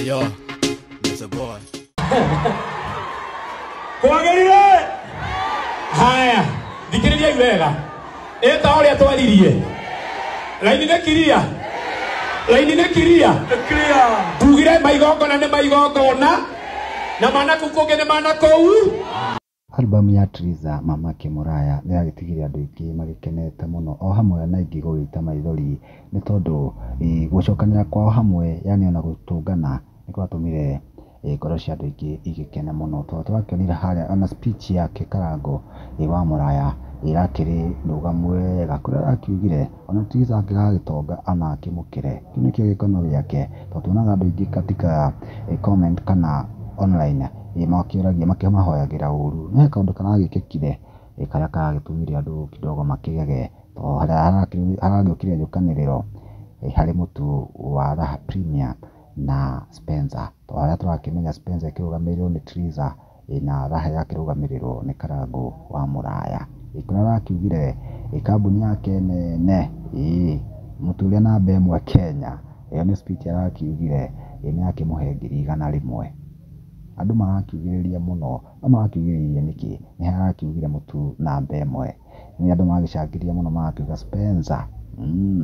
Ayo, it's a boy. Kwagĩrire. Haya, thikĩrĩriai wega. Ĩ ta ũrĩa twaririe. Raini nĩ kiria. Raini nĩ kiria. Clear. Tugire maigongona nĩ maigongona na mana kũu kũngĩ nĩ mana kũu. Album ya Triza Mamake Mũraya nĩ yagĩtigire andũ aingĩ magĩkenete mũno o hamwe na aingĩ gũgĩita maithori nĩ tondũ gũcokanĩra kwao hamwe yani ona gũtũngana nĩ gwatũmire ngoro cia andũ aingĩ igĩkene mũno tondũ tũrakĩonire harĩa ona speech yake Karangũ wa Mũraya ĩrakĩrĩ nũgamu wega kũrĩa arakiugire ona Triza angĩgagĩtonga ona akĩmũkĩre kĩu nĩkĩo gĩkeno gĩake tondũ tuonaga andũ aingĩ katika comment kana online makĩũragia makĩmahoyagĩra ũru no he kaũndũ karagĩkĩkire karĩa karagĩtũmire andũ kidogo makĩgege tondũ harĩa haragĩũkire njũkanĩrĩro harĩ mũtu wa Raha Premier na Spencer tondũ harĩa tũrakĩmenya Spencer ĩkĩrũgamĩrĩrwo nĩ Triza na Raha yakĩrũgamĩrĩrwo nĩ Karangũ wa Mũraya. Kũrĩa arakiugire kambuni yake nene mũtu ũrĩa namba ĩmwe Kenya ĩyo nĩ speech arakiugire nĩ akĩmũhe 100,000. Andũ marakiugĩrĩria mũno no marakiugĩrĩria nĩkĩ? Nĩ harakiugire mũtu namba ĩmwe. Nĩ andũ maragĩcangĩria mũno marakiuga Spencer.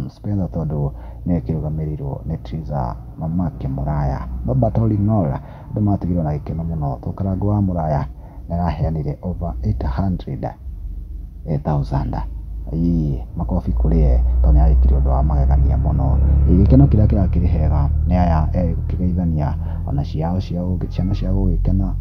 Spencer tondũ nĩwe ĩkĩrũgamĩrĩirwo nĩ Triza Mamake Mũraya. No but all in all andũ maratigirwo na gĩkeno mũno tondũ Karangũ wa Mũraya nĩ araheanire over 800,000. Ĩĩ makobi kũrĩ ye tondũ nĩ arĩkire ũndũ wa magegania mũno. Gĩkeno kĩrĩa kĩrakĩrĩ hega nĩ aya erĩ gũkĩgeithania ona ciao ciana ciao gũgĩkena.